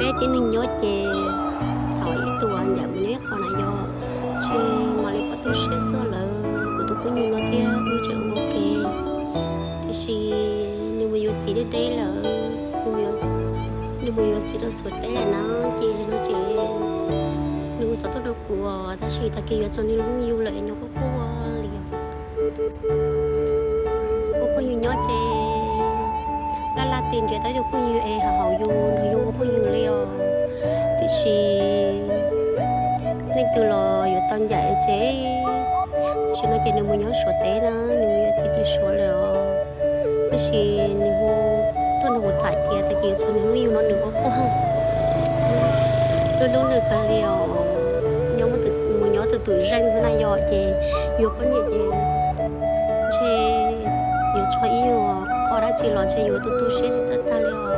Peb tib neeg nyob ces thaum ib tug ncaim mus nyob ib qho na yog, tsis mam li pab tu siab txog lawv, kuv tus phooj ywg no thiab wb tseem ua ke. Tiam sis nws mus yuav txiv deb deb lawm, nws mus yuav txiv rau Suav teb lawm na, ces no ces nws hu xov tuaj rau kuv os, tab sis tag kis yuav txog nws lub neej yug lawm es nws quaj quaj li. Ua phooj ywg nyob ces laj laj tis nrhiav tau ib tug phooj ywg es haum haum yus nrog yus ua phooj ywg li os. Tiam sis leej twg los yuav tau ncaim tsev. Tam sim no ces nws mus nyob Suav teb na, nws mus yuav txiv tim Suav lawm os. Tab sis nws hu tuaj nrog kuv tham tias tag kis yuav txog nws lub neej yug no nws quaj quaj. Hlub hlub nws kawg li os. Nyob mus nyob tus twm zeej xwb na yog ces yuav poj niam ces ntshe yuav txog ib nyuag qho dab tsi los ntshe yuav tu tu siab tsis txawj tag li os.